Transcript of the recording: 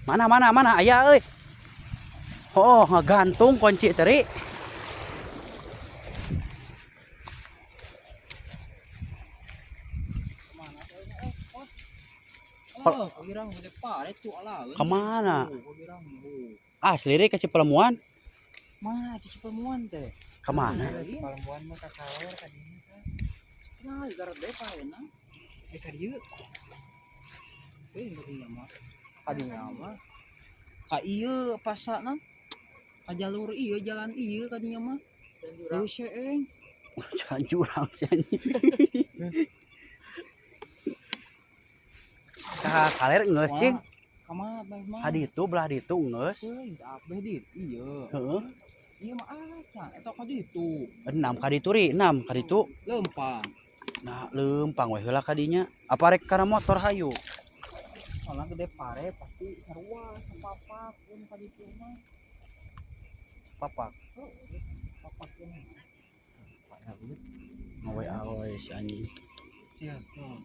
Mana mana mana aya euy. Oh, ngagantung kunci tadi. Oh, kagirang gede pare tuh ala. Kemana? Oh, kagirang. Oh. Asli deh ke Cipelemuan. Mana Cipelemuan teh? Kemana? Cipelemuan mah ka kaler ka dinya teh. Nah, gara deh parena. Eh ka dieu. Eh, kadinya mah. Kadinya mah. Ka ieu pasana. Ka jalur ieu jalan ieu kadinya mah. Leuwih seeng. Jalan jurang sih anjing. Ka kaler geus cing. Kamana mah? Ka ditu belah ditu geus. Euy, abeh dit. Iya. Heeh. Iya mah acan eta ka ditu. Enam ka ditu ri, enam ka ditu. Lempang. Nah, lempang we heula ka dinya. Apa rek kana motor hayu? Soalnya gede pare pasti sarua sapapak pun ka ditu mah. Papak. Heeh, papak ini. Awe awe si anjing. Iya, tuh.